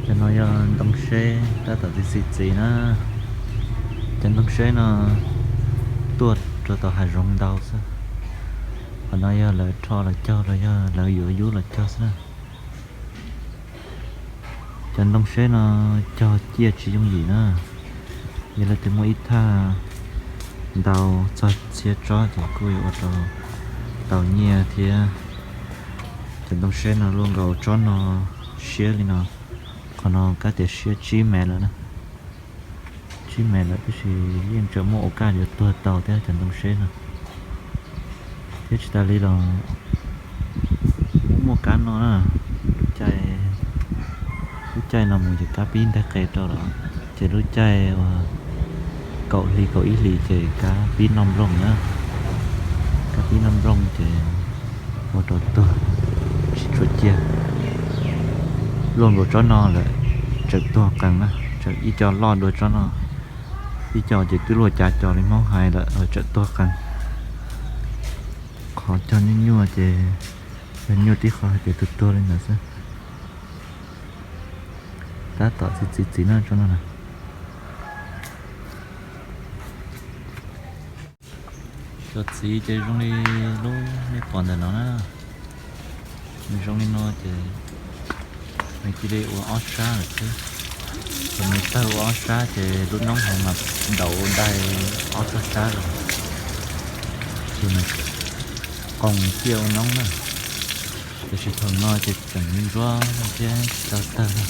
Cov no yog ntoo seb tab tom txiv txiv txiv na. Cov ntoo seb no tuaj rau tom hav zoov ntau xwb. Qhov no yog lawv rho los cog los yog lawv yuav yub los cog xwb na. Cov ntoo seb no cog ciaj tsis yooj yim na. Yog leej twg muaj ib thaj ntau txog txhiab tsob ces kuj yuav ua rau tau nyiaj thiab. Cov ntoo seb no luaj nkaus tsob no siab li no. Qhov no kab tias siab tsib mev lawm na. Tsib mev lawm tab sis yeej tseem muaj ua kaj yuav tuag tau thiab cov ntoo seb no. Thiab tsis tas li los muaj kab no na. Lub caij, lub caij no mus ces kab pib nteg qe rau lawm, ces lub caij uas kaum hli kaum ib hlis ces kab pib noj nplooj na. Kab pib noj nplooj ces ua rau tuag tsis tshua ciaj. Luaj nkaus tsob no lawm, tseem tuag qees na, tseem ib co loj dua tsob no. Ib co ces twb luaj cav co li Hmoob hais lawm, tseem tuag qees. Qhov cog nyuaj nyuaj ces yog nyuaj tib qho hais tias tuag tuag li ntawd xwb. Tab tom txiv txiv txiv no tsob no na. Cov txiv ces zoo li lub nej pom ntawm no na. Nws zoo li no ces nws cia li ua ob sab lawm xwb. Ces nws tawg ua ob sab ces lub noob hauv mas daus daig ob txoj sab los, ces nws qoos ciaj ua noob na. Tiam sis thaum no ces tseem ntsuab thiab tsis tau tawg na.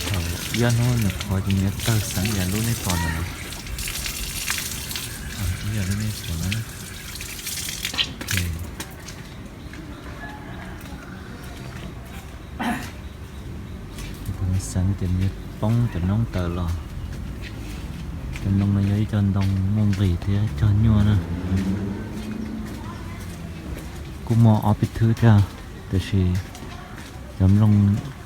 Thaum ib ob hnub nws qhuav ces nws yuav tawg xeev yam lub nej pom ntawm no. Ib yam lub nej pom no. Xeev ces nws yuav poob cov noob tawm los. Cov ntoo no yog ib co ntoo muaj nqis thiab cog nyuaj na. Kuj muaj ob peb thwb thiab, tiam sis cov nplooj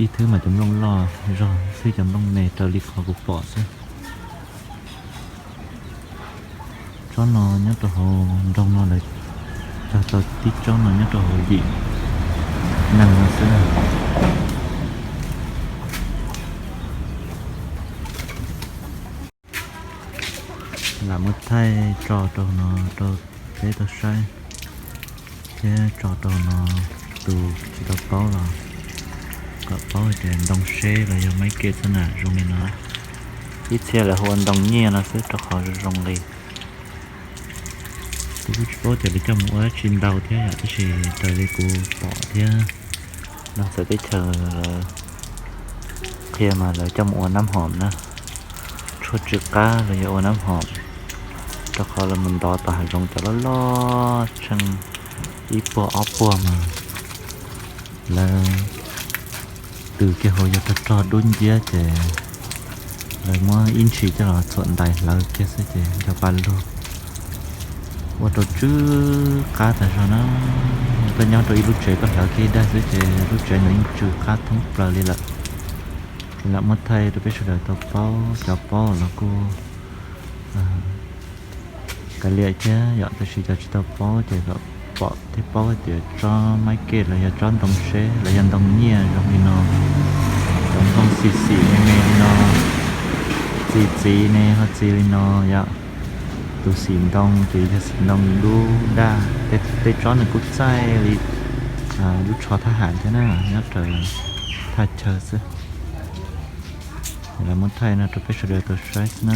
ib thwb mas cov nplooj loj zog xwb, cov nplooj me raws li qhov kuv pom xwb. Tsob no nyob rau hauv nroog no lawv cog tau tib tsob no nyob rau hauv yim neeg no xwb. Lam muab thaij tso rau no rau peb tau saib thiab tso rau no, tus tsis tau paub los kom paub hais tias ntoo seb los yog maib ke xwb na, zoo li no. Ib txhia lawv hu ua ntoo nyiaj no xwb rau qhov zoo zoo li. Kuv kuj tsis paub tias lawv coj mus ua dab tsi ntau thiab yom, tab sis raws li kuv pom thiab, no txawv teb chaws lawv qhia mas lawv coj mus ua nab hom na, tshuaj tsw qab los yog ua nab hom, rau qhov lawv mus ntov tom hav zoov cov loj loj tsheej ib puag ob puag mas lawv tws kiag hauv yog rog rog dub nciab ces lawv muab ib ntshis coj los txhuam ntais hlawv kiag xwb ces nco pa lug, ua rau tsw qab tas zog na. Koj nyob rau ib lub tsev koj hlawv kiag ib daig xwb ces lub tsev ntawd yeej tsw qab thoob plaws li lawm. Lam muab thaij rau peb sawv daws tau paub, cov paub los kuj kav liam thiab yom, tab sis cov tsis tau paub ces kom pom thiab paub hais tias tsob maib ke los yog tsob ntoo seb los yog ntoo nyiaj zoo li no, cov ntoo xim xim me me li no, txiv txiv ne ho txiv li no yom. Tus xim ntoo ces yog xim ntoo dub daj, tej tsob nws kuj txaij li lub tsho thab ham thiab na, nyob raws thaj chaw xwb. Lawv muab thaij no rau peb sawv daws tau saib xwb na.